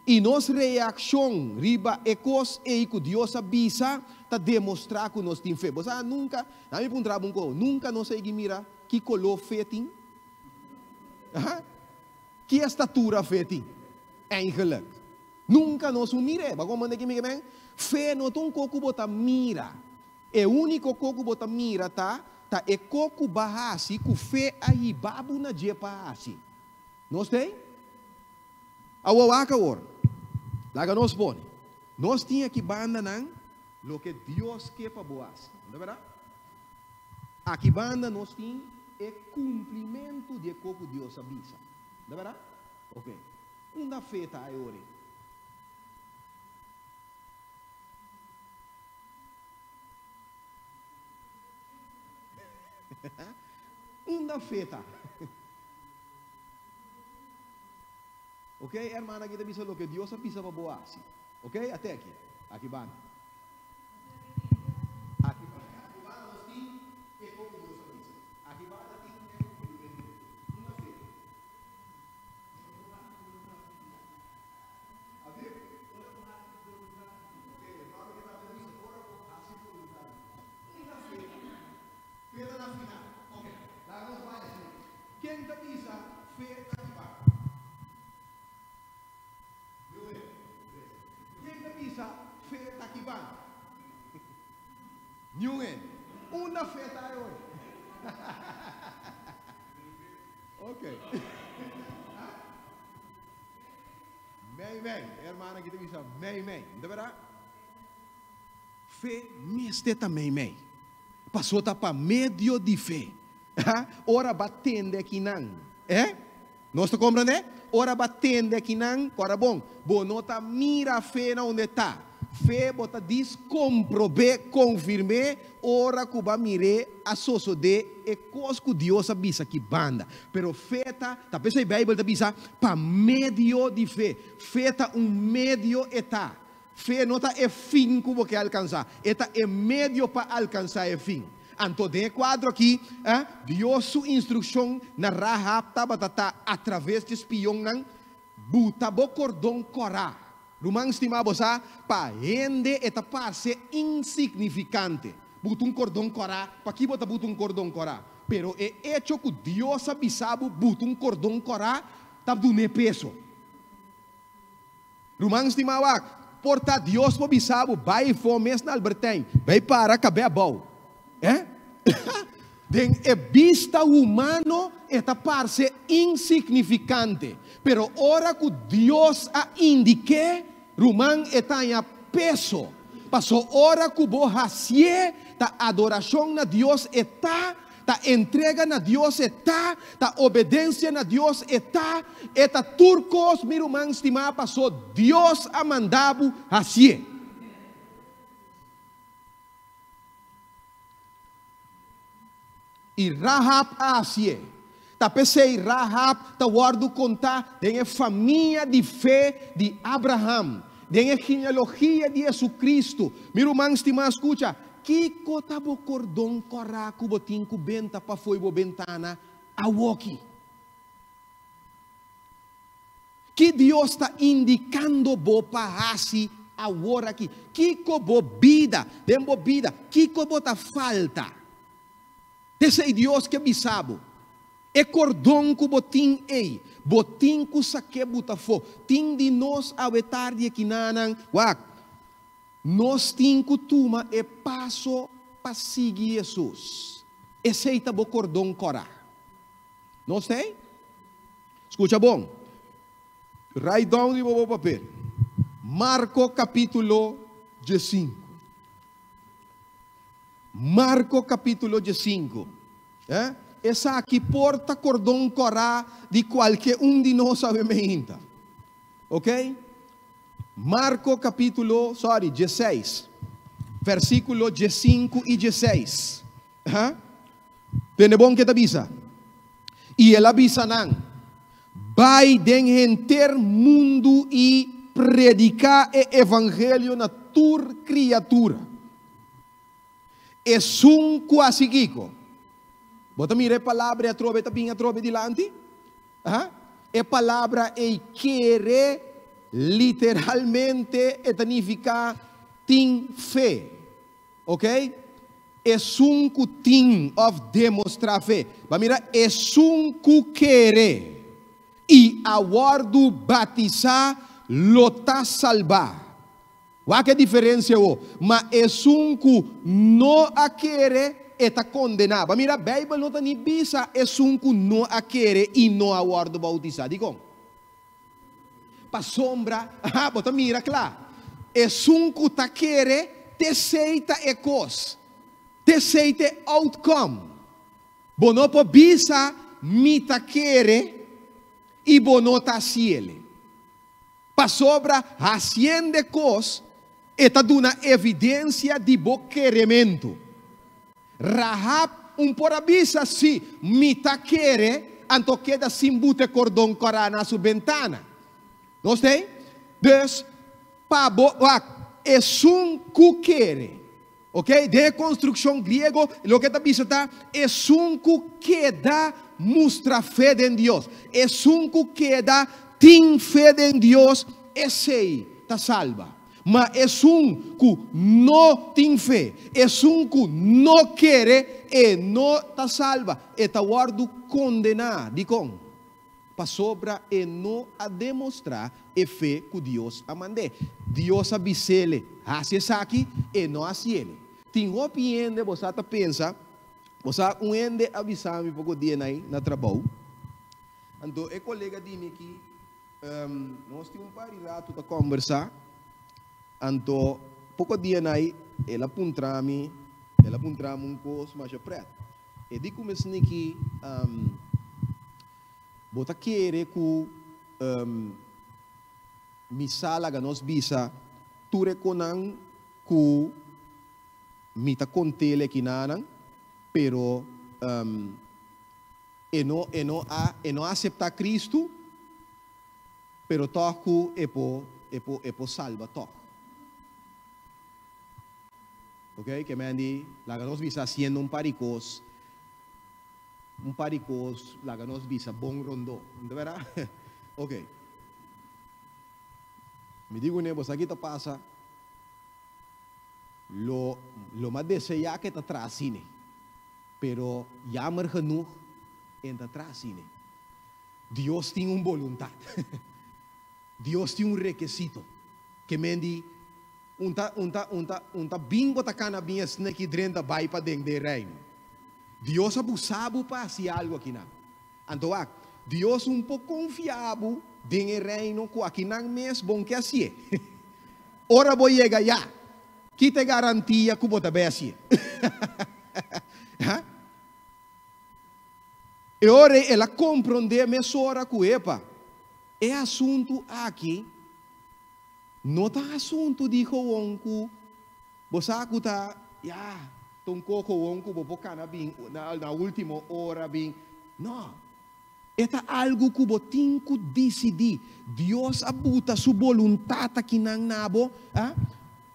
I nos reakshon riba e kos ei ku Dios a bisa ta demostrá ku nos tin fe. Bo sa, nunka, na mi puntra bo un kos, nunka nos a yegi mira ki koló fe tin? Aha. Ki estatura fe tin? Eigenlijk. Nunka nos un mir'é. Bo a komprende ki mi ke men? Fe no ta un kos ku bo ta mira. E úniko kos ku bo ta mira ta, ta e kos ku bo a hasi ku fe a hiba bo na dje pa hasi. Nos t'ei? Awor wak awor. Laga nos pone. Nos tin aki bandanan loke Dios ke pa bo hasi. No ta bèrdat? Aki banda nos tin e kumplimentu di e kos ku Dios a bisa. No ta bèrdat? Oke. Unda fe ta e ora ei? Unda fe ta? Ok, hermana aki ta bisa loke Dios a bisa pa bo hasi. Ok, ate aki. Aki banda. Aki banda. Aki banda nos tin e kos ku Dios a bisa. Aki banda tin e kumplimentu. Unda fe ta? Unda fe ta Okay. Mei mei. E hermana aki ta bisa mei mei. No ta berdad? Fe mester ta mei mei. Paso ta pa medio di fe. Ora ba tende akinan. Eh? Nos ta comprende? Ora ba tende akinan, ora bon, bo no ta mira fe na unda e ta. Fe bo ta dis komprob'é, konfirm'é, ora ku bo a mir'é a sosodé e kos ku Dios a bisa ki banda. Pero fe ta, ta p'esei Beibel ta bisa, pa medio di fe. Fe ta un medio e ta. Fe no ta e fin ku bo ke alkansá, e ta e medio pa alkansá e fin. Anto den e kuadro akí, Dios su instrukshon na Rahab tabata ta atraves dje spionnan, Buta bo kordon kòrá. Ruman stimá, bo sa, pa hende e ta parse insignifikante. Buta un kordon kòrá, pakí bo ta buta un kordon kòrá? Pero e echo ku Dios a bisa bo buta un kordon kòrá ta dun'é peso. Ruman stimá, wak, por ta Dios por bisa bo bai for mes na Albertijn, bai para kab'é abou. Eh? Den e bista humano e ta parse insignifikante, pero ora ku Dios a indik'é, ruman, e ta haña peso. Paso ora ku bo hasié, ta adorashon na Dios e ta, ta entrega na Dios e ta, ta obedensia na Dios e ta, e ta tur kos, mi ruman stimá, paso Dios a manda bo hasié. I Rahab a hasié. Ta p'esei Rahab ta wòrdu kontá den e famia di fe di Abraham, den e genealogia di Hesukristu. Mi ruman stimá, skucha, kiko ta bo kordon kòrá ku bo tin ku benta pafó i bo bentana awoki? Ki Dios ta indikando bo pa hasi awor aki? Kiko bo bida, den bo bida, kiko bo ta falta? T'esei Dios ke bisa bo. E kordon ku bo tin ei, bo tin ku sak'é buta afó. Tin di nos awe tardi ekinanan, wak, nos tin ku tuma e paso pa sigui Hesus. Esei ta bo kordon kòrá. Nos ta ei? Skucha bon. Write down riba bo papel. Marko kapítulo diesinku. Marko kapítulo diesinku. Eh? Esaki por ta kordon kòrá di kualke un di nos awe meinta. Ok? Marko kapítulo, sorry, dieseis. Versíkulo diesinku i dieseis. Ha? Tende bon ke ta bisa. I el a bisa nan, Bai den henter mundu i prediká e evangelio na tur kriatura. Esun ku hasi kiko? Bo ta mira e palabra ei atrobe ta bin atrobe dilanti? Ha? E palabra ei kere literalmente e ta nifiká tin fe. Ok? Esun ku tin òf demostrá fe. Ba mira, esun ku kere i a wòrdu batisá lo ta salbá. Wak e diferensia awo. Ma esun ku no a kere, e ta kondená. Bo a mira, Beibel no ta ni bisa esun ku no a kere i no a wòrdu boutisá. Dikon? Pasobra, aha, bo ta mira kla, esun ku ta kere, t'esei ta e kos. T'esei ta e outcome. Bo no por bisa, Mi ta kere, i bo no ta hasiele. Pasobra hasiende kos, e ta duna evidensia di bo kerementu. Rahab un por a bisa, Sí, mi ta kere, anto keda sin buta e kordon kòrá na su bentana. Nos tei? Dus, pa bo wak, esun ku kere. Ok, den e konstrukshon griego, loke ta bisa ta, esun ku keda mustra fe den Dios. Esun ku keda tin fe den Dios, esei ta salba. Ma esun ku no tin fe, esun ku no kere, e no ta salba, e ta wòrdu kondená. Dikon? Pasobra e no a demostrá e fe ku Dios a mand'é. Dios a bis'ele, Hasi esaki, e no a hasiele. Tin hopi hende bo sa ta pensa, bo sa un hende a bisa mi poko dia nai na trabou, anto e kolega di mi aki, nos tin un par di ratu ta kòmbersá, anto poko dia nai el a puntra mi, el a puntra mi un kos masha prèt. E di ku mesniki bo ta kere ku mi sa laga nos bisa tur e konan ku mi ta kont'el ekinanan, pero e no e no a e no a aseptá Kristu, pero tòg ku e por e por e por salba tòg. Ok, ke men di laga nos bisa haciendo un par di kos, un par di kos laga nos bisa bon rondó, no ta berdad? Ok, mi di kuné bo sa ki ta pasa, lo lo m'a deseá ke ta traha asina, pero jammer genoeg en ta traha asina. Dios tin un boluntat, Dios tin un rekesito, ke men di Un ta, un ta, un ta, un ta bin bo ta kana bin esne ki drenta bai paden den reino. Dios a busa bo pa hasi algu akinan. Anto wak, Dios un por konfia bo den e reino ku akinan mes bon ke hasié. Ora bo yega ya, ki ta e garantia ku bo ta bai hasié? Ha? E ora ei el a komprondé mesora ku, epa, e asuntu aki No ta asuntu di gewoon ku bo sa ku ta, ya, ta un ko gewoon ku bo por kana bin na ultimo ora bin. No. E ta algu ku bo tin ku disidí. Dios a buta su boluntat akinan na bo, a.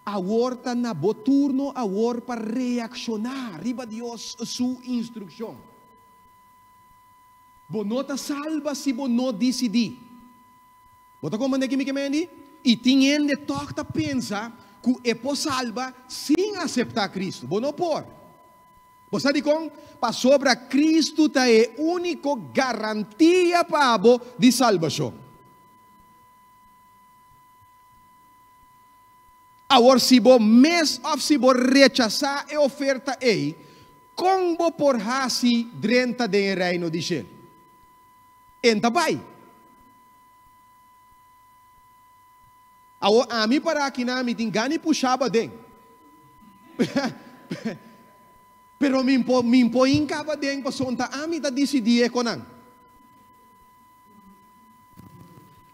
Awor ta na bo turno awor pa reakshoná riba Dios su instrukshon. Bo no ta salba si bo no disidí. Bo ta komprendé ki mi ke mendi? I tin hende tòg ta pensa ku e por salba sin aseptá Kristu. Bo no por. Bo sa dikon? Pasobra Kristu ta e úniko garantia pa bo di salbashon. Awor si bo mes òf si bo rechasá e oferta ei, kon bo por hasi drenta den e Reino di shelu? En ta bai. Awor ami para akinan mi tin gana di pusha bo aden. Pero mi por mi por hinka bo aden pasobra ta ami ta disidí e konan.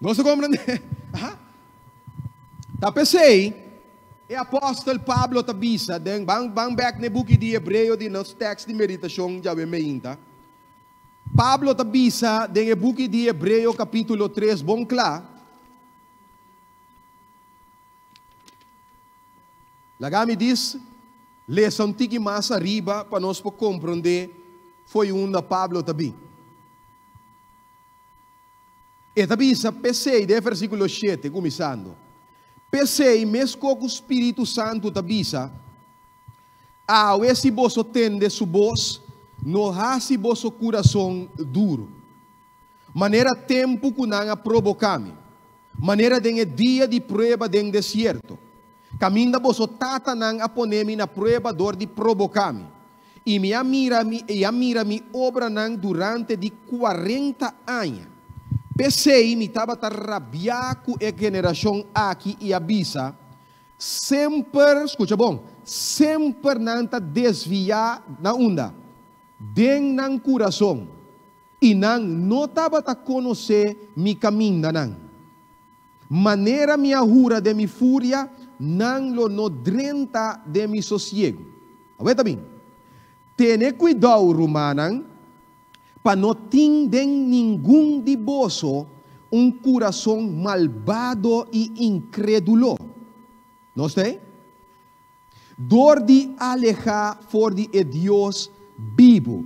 Nos ta komprendé? Aha. Ta p'esei e apòstel Pablo ta bisa den, ban ban bèk na e buki di Hebreo di nos tèks di meditashon djawe meinta. Pablo ta bisa den e buki di Hebreo kapítulo tres bon kla, Laga mi dis lesa un tiki mas ariba pa nos por komprondé fo'i unda Pablo ta bin. E ta bisa, P'esei, den e versíkulo shete, kuminsando, P'esei, meskos ku Spiritu Santu ta bisa, Awe si boso tende su bos, no hasi boso kurason duru, manera tempu ku nan a proboká mi, manera den e dia di prueba den desierto. Kaminda boso tatanan a pone mi na prueba dor di proboká mi, i mi a mira mi i a mira mi obranan durante di kuarenta aña. P'esei mi tabata rabiá ku e generashon aki i a bisa, Semper, skucha bon, semper nan ta desviá na unda? Den nan kurason, i nan no tabata konosé mi kamindanan. Manera mi a hura den mi furia, nan lo no drenta den mi sosiegu. Awor ta bin, Tene kuidou, rumannan, pa no tin den ningun di boso un kurason malbado i inkrédulo. Nos ta ei? Dor di alehá for di e Dios bibu,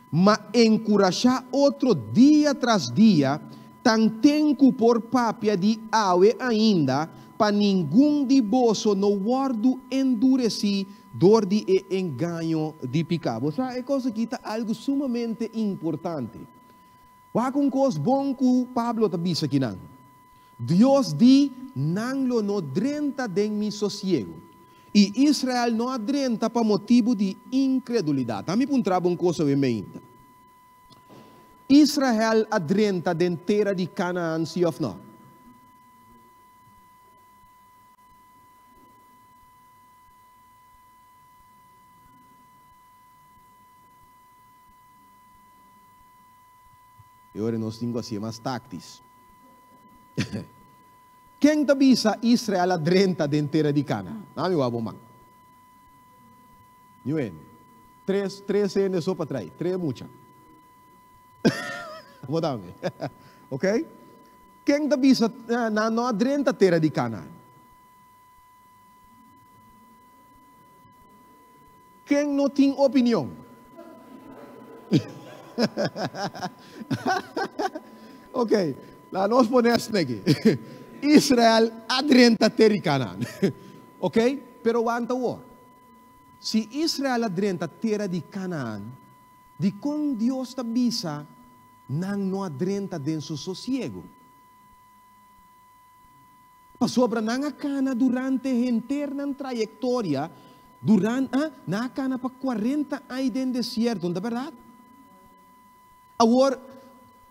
ma enkurashá otro dia tras dia, tanten ku por papia di awe ainda, pa ningun di boso no wòrdu enduresí dor di e engaño di piká. Bo sa, e kos akí ta algu sumamente importante. Wak un kos bon ku Pablo ta bisa akinan. Dios di, Nan lo no drenta den mi sosiegu. I Israel no a drenta pa motibu di inkredulidat. Ami puntra bo un kos awe meinta. Israel a drenta den tera di Kanaan, si òf no? E ora nos tin ku hasié mas taktis. Ken ta bisa Israel a drenta den tera di Kanaan? Ami wak bo man. Niun hende. Tres, tres hende so pa trai. Tres mucha. Bo tambe. Ok? Ken ta bisa nan no a drenta tera di Kanaan? Ken no tin opinion? Ok, laga nos pone asina aki. Israel a drenta tera di Canaan. Ok, pero wanta awor. Si Israel a drenta tera di Canaan, dikon Dios ta bisa nan no a drenta den su sosiego? Pasobra nan a kana durante henter nan trayektoria, duran, ah, nan a kana pa kuarenta ai den desierto, no ta bèrdat? Awor,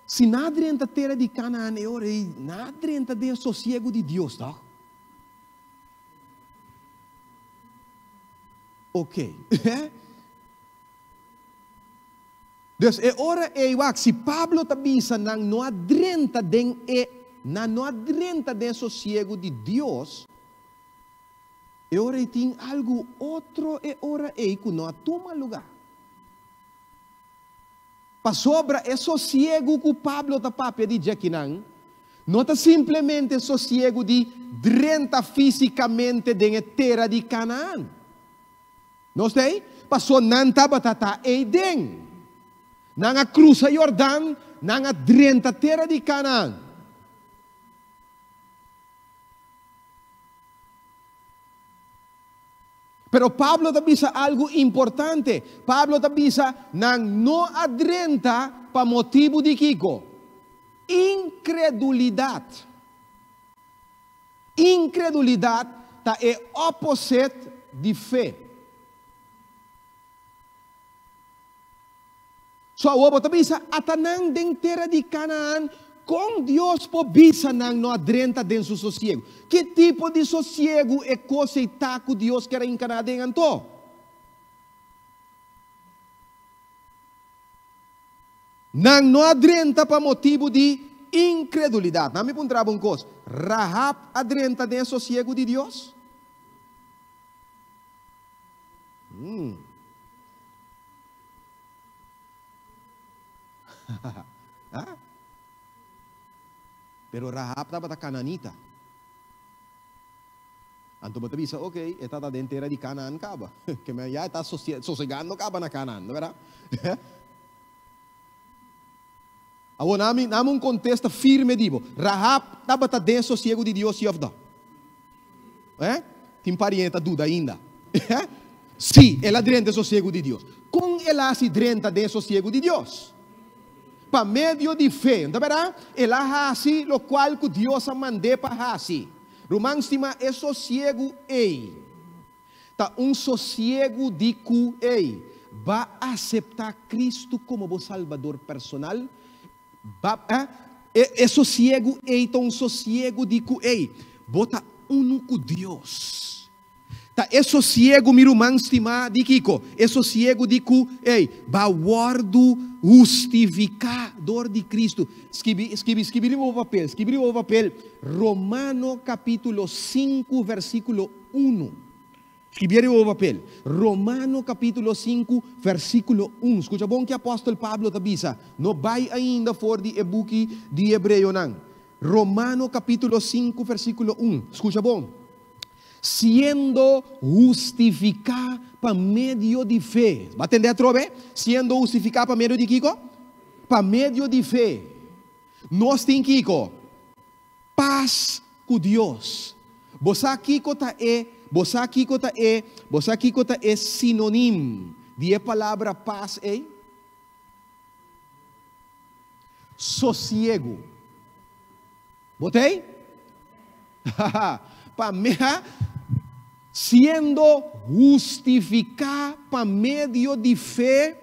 si nan a drenta tera di Kanaan e ora ei, nan a drenta den sosiegu di Dios, tòg? Oké. Dus e ora ei, wak, si Pablo ta bisa nan no a drenta den e, nan no a drenta den e sosiegu di Dios, e ora ei tin algu otro e ora ei ku no a tuma lugá. Pasobra e sosiegu ku Pablo ta papia di dje akinan no ta simplemente sosiegu di drenta físikamente den e tera di Kanaan. Nos ta ei? Paso nan tabata ta ei den. Nan a krusa Jordan, nan a drenta tera di Kanaan. Pero Pablo ta bisa algu importante. Pablo ta bisa, nan no a drenta pa motibu di kiko? Inkredulidat. Inkredulidat ta e opposite di fe. So awor bo ta bisa, ata nan den tera di Kanaan, kon Dios por bisa nan no a drenta den su sosiegu? Ki tipo di sosiegu e kos ei ta ku Dios ker a inkarná den anto? Nan no a drenta pa motibu di inkredulidat. Nan mi puntra bo un kos, Rahab a drenta den e sosiegu di Dios? Hmm. Ah? Pero Rahab tabata kananita. Anto bo ta bisa, ok, e tata den tera di Canaan caba. Ke men ya e ta sosegando caba na Canaan, no berdad? Awor nami, nami un contesta firme di bo. Rahab tabata den sosiego di Dios, si of no? Eh? Tin pariente ta duda ainda. Si, el a drenta e sosiego di Dios. Con el a haci drenta den e sosiego di Dios? Pa medio di fe, no ta berdad? El a haci locual cu Dios a mand'é pa haci. Ruman stimá, e sosiegu ei ta un sosiegu di ku ei b'a aseptá Kristu komo bo Salbador personal. Ba, e, e sosiegu ei ta un sosiegu di ku ei bo ta unu ku Dios. Ta e sosiegu, mi ruman stimá, di kiko? E sosiegu di ku, ei, b'a wòrdu hustifiká dor di Kristu. Skibi, skibi, skibi riba bo papel, skibi riba bo papel, Romano kapítulo sinku versíkulo unu. Skibié riba bo papel, Romano kapítulo sinku versíkulo unu. Skucha bon ke apòstel Pablo ta bisa. No bai ainda for di e buki di Hebreonan. Romano kapítulo sinku versíkulo un. Skucha bon. Siendo hustifiká pa medio di fe. Bo a tende atrobe? Siendo hustifiká pa medio di kiko? Pa medio di fe. Nos tin kiko? Pas ku Dios. Bo sa kiko ta e, bo sa kiko ta e, bo sa kiko ta e sinonim di e palabra pas ei? Sosiegu. Bo t'ei? Pa mea, siendo hustifiká pa medio di fe,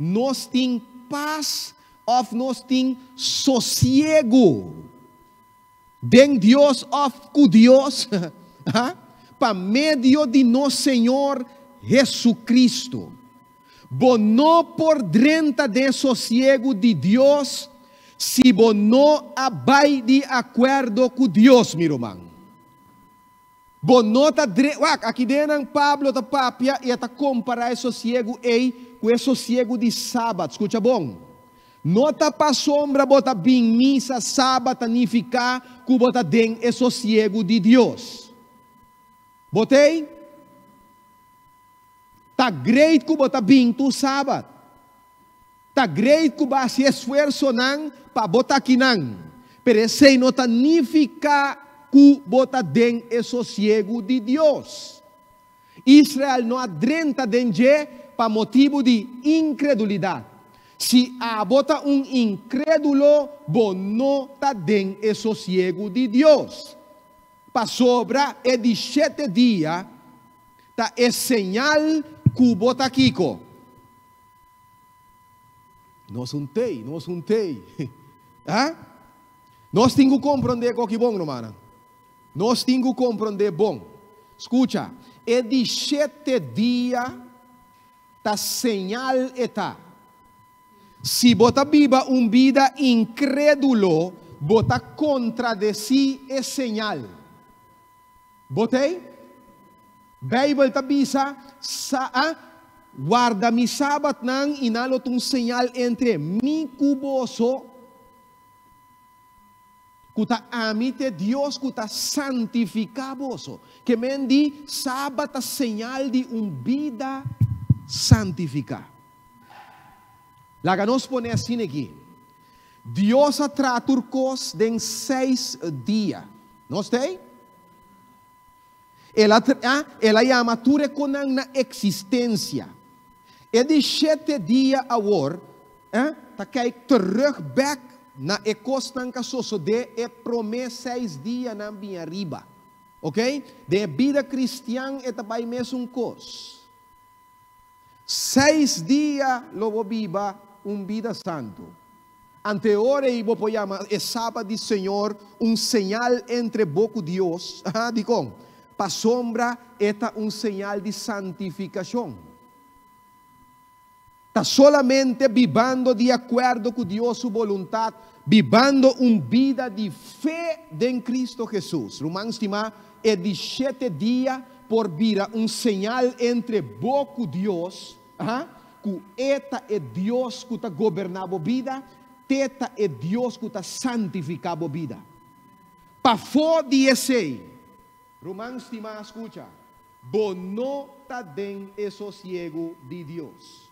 nos tin pas òf nos tin sosiegu den Dios òf ku Dios pa medio di nos Señor Jesucristo. Bo no por drenta den sosiegu di Dios si bo no a bai di akuerdo ku Dios, mi ruman. Bo no ta dre, wak, aki den Pablo ta papia i e ta kompará e sosiegu ei ku e sosiegu di Sabat. Skucha bon. No ta pasobra bo ta bin misa Sabat ta nifiká ku bo ta den e sosiegu di Dios. Bo t'ei? Ta great ku bo ta bin tur sabat. Ta great ku bo a hasi esfuersonan pa bo ta akinan. Pero esei no ta nifiká ku bo ta den e sosiegu di Dios. Israel no a drenta den dje pa motibu di inkredulidat. Si abo ta un inkrédulo, bo no ta den e sosiegu di Dios. Pasobra e di shete dia ta e señal ku bo ta kiko? Nos un tei, nos un tei. Ha? Nos tin ku komprondé koki bon, rumannan. Nos tin ku komprondé bon. Skucha, e di shete dia ta señal e ta. Si bo ta biba un bida inkrédulo, bo ta kontradesí e señal. Bo t'ei? Beibel ta bisa, Sa a warda mi sabatnan i nan lo ta un señal entre mi ku boso, ku ta ami t'e Dios ku ta santifiká boso. Ke men di, sabat ta señal di un bida santifiká. Laga nos pone asina aki, Dios a traha tur kos den seis dia. Nos ta ei? El a El a yama tur e konan na eksistensia. E di shete dia awor ta kijk terug bek na e kosnan ka sosodé e promé seis dianan bin ariba. Oké? Den e bida kristian e ta bai mesun kos. Seis dia lo bo biba un bida santu. Ante ora ei bo por yama e Sabat di Señor un señal entre bo ku Dios. Aha, dikon? Pasobra e ta un señal di santifikashon. Ta solamente bibando di akuerdo ku Dios su boluntat, bibando un bida di fe den Kristu Hesus. Ruman stimá, e di shete dia por bira un señal entre bo ku Dios, aha, ku E ta e Dios ku ta goberná bo bida, t'E ta e Dios ku ta santifiká bo bida. Pafó di esei, ruman stimá, skucha, Bo no ta den e sosiegu di Dios.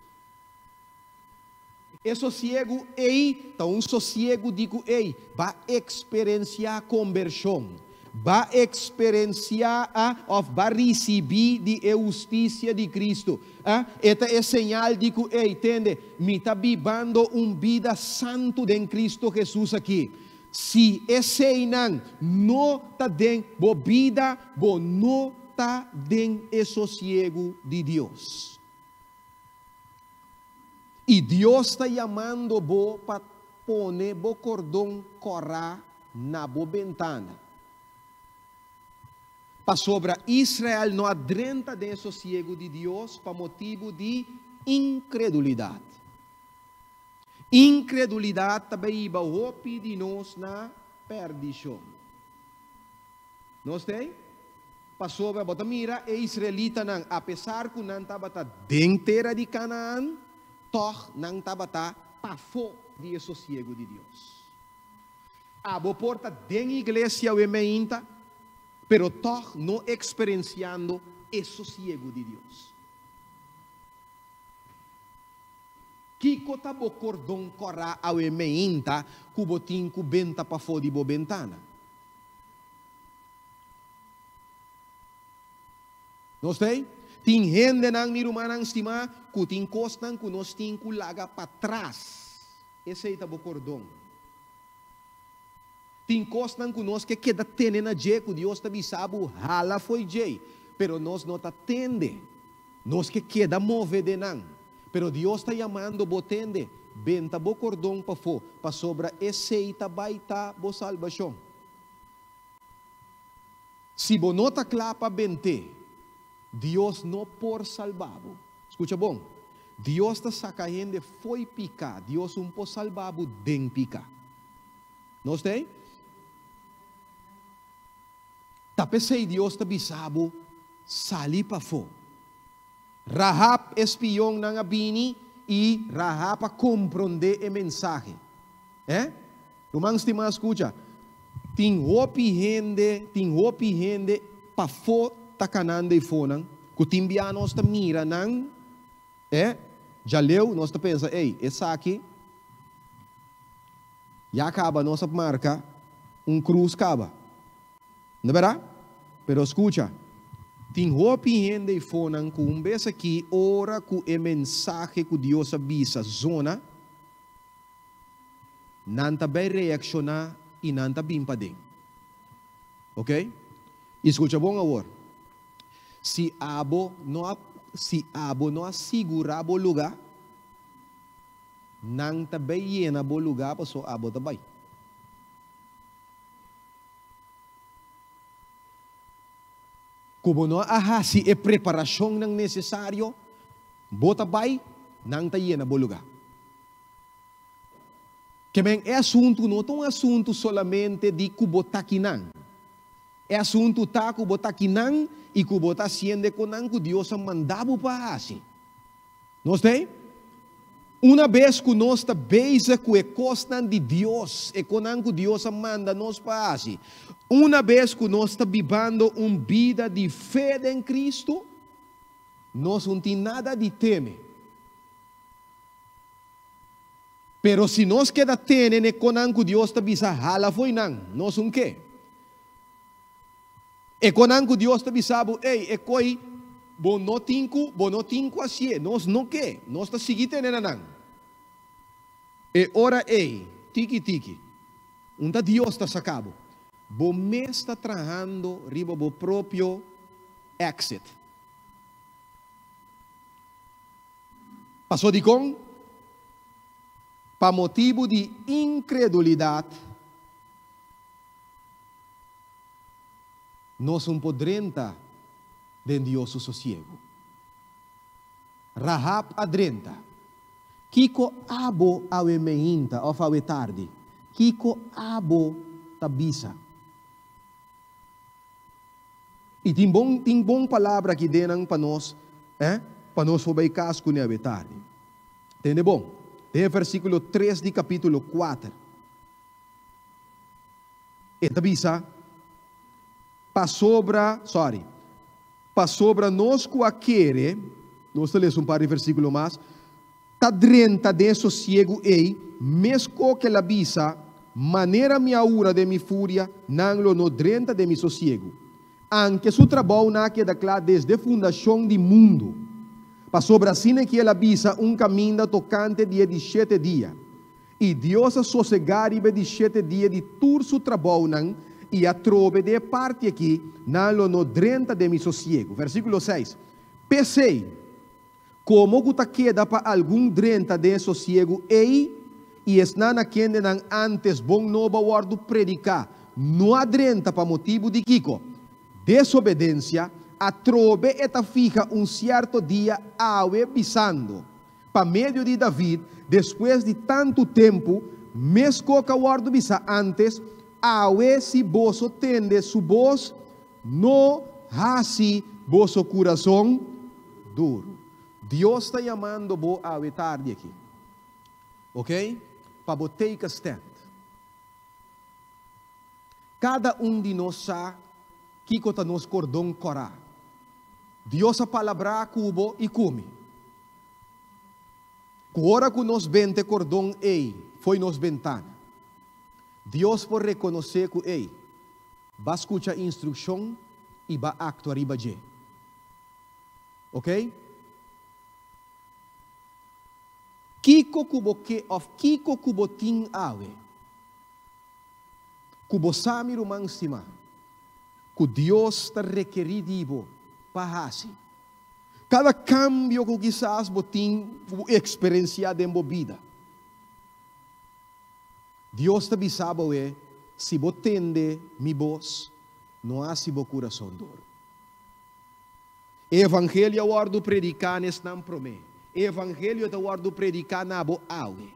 E sosiegu ei ta un sosiegu di ku ei ba eksperensiá kombershon, ba eksperensiá a òf ba risibí di e hustisia di Kristu. A E ta e señal di ku ei, tende, mi ta bibando un bida santu den Kristu Hesus aki. Si eseinan no ta den bo bida, bo no ta den e sosiegu di Dios. I Dios ta yamando bo pa pone bo kordon kòrá na bo bentana. Pasobra Israel no a drenta den e sosiegu di Dios pa motibu di inkredulidat. Inkredulidat ta bai hiba hopi di nos na pèrdishon. Nos t'ei? Pasobra bo ta mira e israelitanan, apesar ku nan tabata den tera di Kanaan, tòg nan tabata pafó di e sosiegu di Dios. Abo por ta den iglesia awe meinta, pero tòg no eksperensiando e sosiegu di Dios. Kiko ta bo kordon kòrá awe meinta ku bo tin ku benta pafó di bo bentana? Nos ta ei? Tin hendenan, mi rumannan stimá, ku tin kosnan ku nos tin ku laga patras. Esei ta bo kordon. Tin kosnan ku nos ke keda tene na dje ku Dios ta bisa bo hala fo'i djei, pero nos no ta tende. Nos ke keda move den nan. Pero Dios ta yamando bo tende, benta bo kordon pafó, pasobra esei ta bai ta bo salbashon. Si bo no ta kla pa bent'é, Dios no por salba bo. Skucha bon, Dios ta saka hende fo'i piká, Dios un por salba bo den piká. Nos ta ei? Ta p'esei Dios ta bisa bo, Sali pafó. Rahab e spionnan a bini i Rahab a komprondé e mensahe. Eh? Ruman stimá skucha, tin hopi hende, tin hopi hende pafó ta kanando eifonan ku tin bia nos ta mira nan, eh, djaleu nos ta pensa, ey, esaki ya kaba nos a marka un krus kaba. No berdad? Pero skucha, tin hopi hende eifonan ku un bes aki ora ku e mensahe ku Dios a bisa zona, Nan ta bay reacciona y nan ta bin paden. Ok? Y scucha bon awor. Si abo no a si abo no a sigura bo luga, nan ta bay yena bo luga paso abo ta bay. Ku bo no a hasi e preparashonnan nesesario, bo ta bai, nan ta yena bo lugá. Ke men, e asuntu no ta un asuntu solamente di ku bo ta kinan. E asuntu ta ku bo ta kinan i ku bo ta hasiendo e konan ku Dios a manda bo pa hasi. Nos ta ei? Una bes ku nos ta bezig ku e kosnan di Dios, e konan ku Dios a manda nos pa hasi, una bes ku nos ta bibando un bida di fe den Kristu, nos un tin nada di teme. Pero si nos keda tene n'e konan ku Dios ta bisa hala fo'i nan, nos un ke. E konan ku Dios ta bisa bo, Ey, e koi bo no tin ku, bo no tin ku hasié, nos no ke, nos ta sigui tene na nan. E ora ey, tiki tiki, un ta Dios ta saka bo. Bo mes ta trahando riba bo propio exit. Paso dikon? Pa motibu di inkredulidat. Nos un por drenta den Dios su sosiegu. Rahab a drenta. Kiko abo awe meinta òf awe tardi? Kiko abo ta bisa? I tin bon tin bon palabra aki den nan pa nos, eh, pa nos por bai kas kuné awe tardi. Tende bon, den e versíkulo tres di kapítulo kuater. E ta bisa, Pasobra, sorry, pasobra nos ku a kere, nos ta lesa un par di versíkulo mas, ta drenta den e sosiegu ei, mesko ku el a bisa, Manera mi a hura den mi furia, nan lo no drenta den mi sosiegu. Anke su trabounan a keda kla desde fundashon di mundu. Pasobra asina ki el a bisa un kaminda tokante di e di shete dia. I Dios a sosegá riba e di shete dia di tur su trabounan, i atrobe di e parti akí nan lo no drenta den mi sosiegu. Versíkulo seis, P'esei, komo ku ta keda pa algun drenta den e sosiegu ei, i esnan na kendenan ántes bon nobo a wòrdu prediká no a drenta pa motibu di kiko? Desobedensia, atrobe e ta fiha un sierto dia awe bisando, Pa medio di David, despues di tantu tempu, meskos ku a wòrdu bisá ántes, Awe si boso tende su bos, no hasi boso kurason duru. Dios ta yamando bo awe tardi aki, ok, pa bo take a stand. Kada un di nos sa kiko ta nos kordon kòrá. Dios a palabrá ku bo i ku mi. Ku ora ku nos benta e kordon ei fo'i nos bentana, Dios por rekonosé ku ei ba skucha instrukshon i ba aktua riba dje. Oké? Kiko ku bo ke òf kiko ku bo tin awe ku bo sa, mi ruman stimá, ku Dios ta rekerí di bo pa hasi? Kada kambio ku kisas bo tin ku bo eksperensiá den bo bida, Dios ta bisa bo e, Si bo tende mi bos, no hasi bo kurason duru. E evangelio a wòrdu prediká na esnan promé. E evangelio ta wòrdu prediká na bo awe.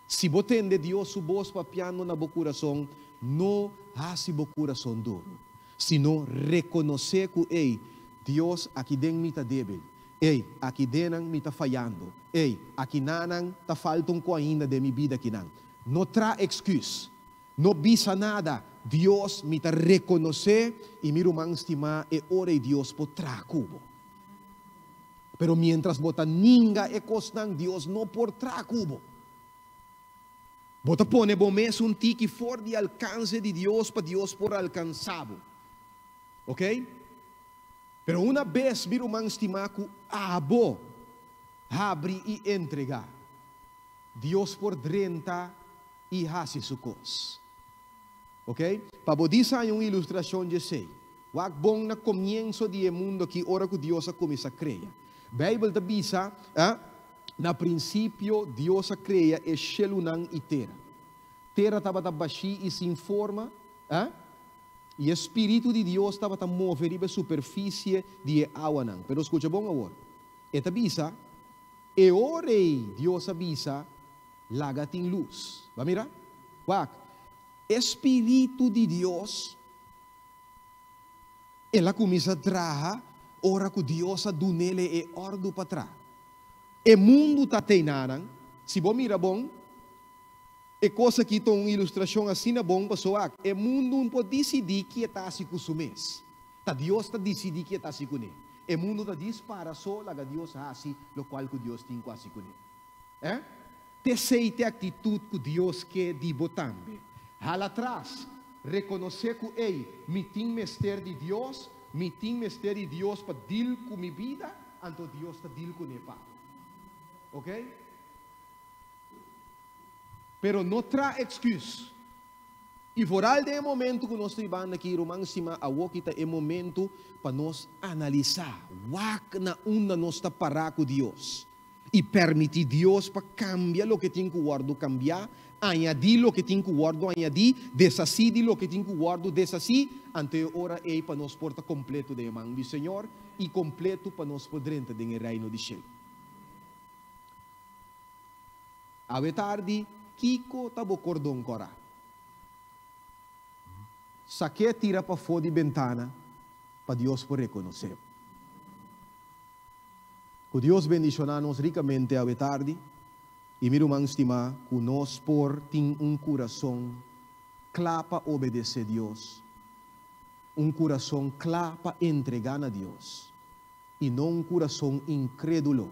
Si bo tende Dios su bos papiando na bo kurason, no hasi bo kurason duru, sino rekonosé ku, Ey, Dios, aki den mi ta débil. Ey, aki dennan mi ta fayando. Ey, akinanan ta falta un ko ainda den mi bida akinan. No tra eksküs. No bisa nada. Dios, mi ta rekonosé i mi ruman stimá e ora ei Dios por traha ku bo. Pero miéntras bo ta ninga e kosnan, Dios no por traha ku bo. Bo ta pone bo mes un tiki for di alkanse di Dios pa Dios por alkansá bo. Ok? Pero una bes, mi ruman stimá, ku abo habri i entregá, Dios por drenta i hasi su kos. Ok? Pa bo di sa un ilustrashon dje esei, wak bon na komienso di e mundu aki ora ku Dios a kuminsá krea. Beibel ta bisa, Na prinsipio Dios a krea e shelunan i tera. Tera tabata bashí i sin forma, i e spiritu di Dios tabata move riba e superfisie di e awanan. Pero skucha bon awor. E ta bisa, E ora ei Dios a bisa, Laga tin lus. Bo a mira? Wak, e spiritu di Dios, el a kuminsá traha ora ku Dios a dun'el e òrdu pa traha. E mundu ta teinanan. Si bo mira bon, e kos aki ta un ilustrashon asina bon pasobra wak, e mundu no por disidí ki e ta hasi ku su mes. Ta Dios ta disidí ki e ta hasi kuné. E mundu ta dispara so laga Dios hasi lokual ku Dios tin ku hasi kuné. Eh? T'esei t'e aktitut ku Dios ke di bo tambe. Hala atras, rekonosé ku, Ey, mi tin mester di Dios, mi tin mester di Dios pa dil ku mi bida, anto Dios ta dil kuné pa bo. Ok? Pero no traha eksküs. I foral den e momentu ku nos ta ribando aki, ruman stima, awoki ta e momentu pa nos analisá, wak na unda nos ta pará ku Dios, i permití Dios pa kambia loke tin ku wòrdu kambiá, añadí loke tin ku wòrdu añadí, deshasí di loke tin ku wòrdu deshasí, anto e ora ei pa nos por ta kompletu den e man di Señor i kompletu pa nos por drenta den e Reino di shelu. Awe tardi, kiko ta bo kordon kòrá? Sak'é tira pafó di bentana pa Dios por rekonosé bo. Ku Dios bendishoná nos rikamente awe tardi i mi ruman stimá ku nos por tin un kurason kla pa obedesé Dios, un kurason kla pa entregá na Dios i no un kurason inkrédulo,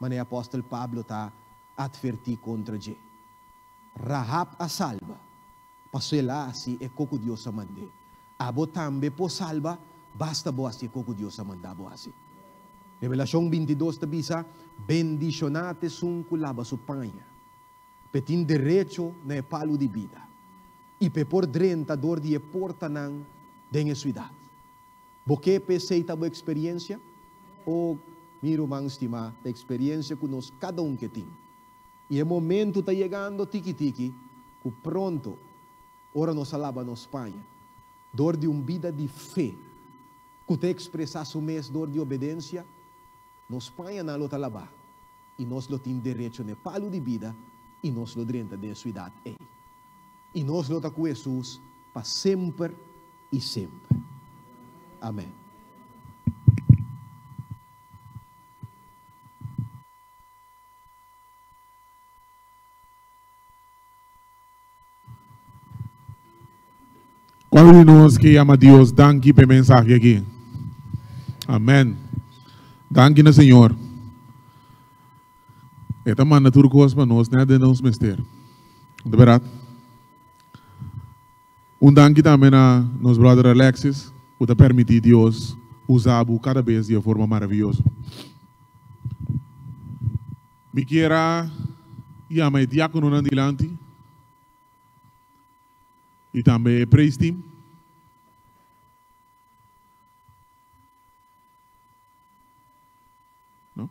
manera e apòstel Pablo ta atvertí kontra dje. Rahab a salba, pasobra el a hasi e ko ku Dios a mand'é. Abo tambe por salba, basta bo hasi e ko ku Dios a manda bo hasi. Revelashon 22 ta bisa, Bendishoná ta esun ku laba su paña. P'e tin derecho na e palu di bida i p'e por drenta dor di e portanan den e suidat. Bo ke p'esei ta bo eksperensia? O, mi ruman stimá, ta eksperensia ku nos kada un ke tin. I e momentu ta yegando tiki tiki ku pronto, ora nos a laba nos paña dor di un bida di fe ku ta ekspresá su mes dor di obedensia, nos pañanan lo ta labá i nos lo tin derecho n'e palu di bida i nos lo drenta den e suidat ei. I nos lo ta ku Hesus pa semper i semper. Amèn. Cuál di nos ke yama Dios danki p'e mensahe aki? Amen. Danki na Señor. E ta manda tur kos pa nos net den nos mester. No ta berdad? Un danki tambe na nos brother Alexis ku ta permití Dios usa bo kada bes di e forma maravioso. Mi kier a yama e diákononan dilanti i tambe e praise team. No?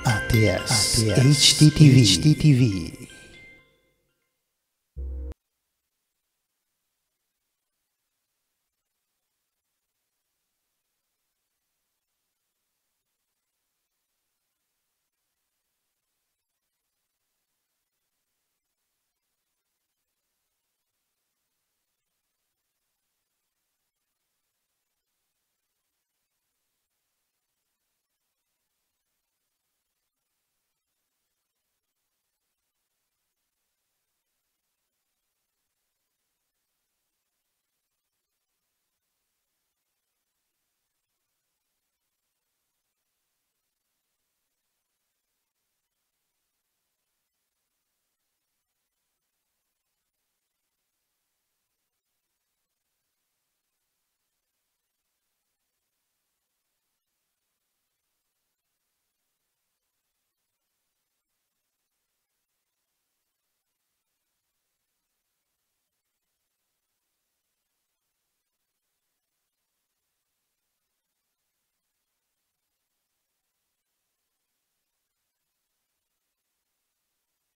ATS HDTV.